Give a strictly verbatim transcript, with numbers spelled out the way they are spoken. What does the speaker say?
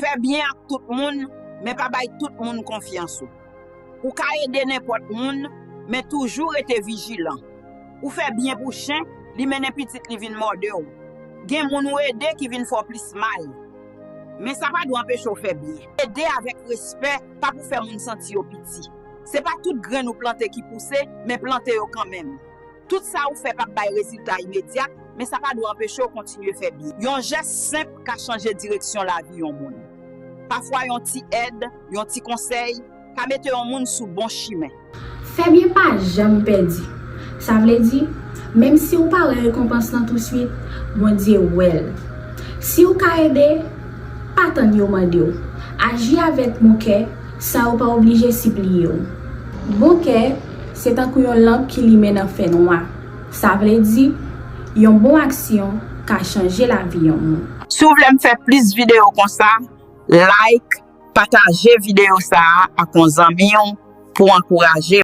Fè byen ak tout moun, men pa bay tout moun konfyans ou. Ou ka ede nenpòt moun, men toujou rete vijilan. Ou fè byen pou chen, li mennen pitit li vin mòde w. Gen moun ou ede ki vin fè w plis mal. Men sa pa dwe anpeche w fè byen. Ede avèk respè pa pou fè moun santi yo piti. Se pa tout grenn ou plante ki pouse, men plante yo kanmenm. Tout sa ou fè p ap bay rezilta imedyat, men sa pa dwe anpeche w kontinye fè byen. Yon jès senp ka chanje direksyon lavi yon moun. Pafwa, yon ti èd, yon ti konsèy ka mete yon moun sou bon chimen. Fè byen pa janm pèdi. Sa vle di, menm si w pa wè rekonpans lan touswit, Bondye wè l. Si w ka ede, pa tann yo mande w. Aji avèk bon kè san yo pa oblije sipliye w. Bon kè se tankou yon lanp ki limen nan fènwa. Sa vle di, yon bon aksyon ka chanje lavi yon moun. Si w vle m fè plis videyo konsa, like, pataje videyo sa a ak yon zanmi w pou w ankouraje m.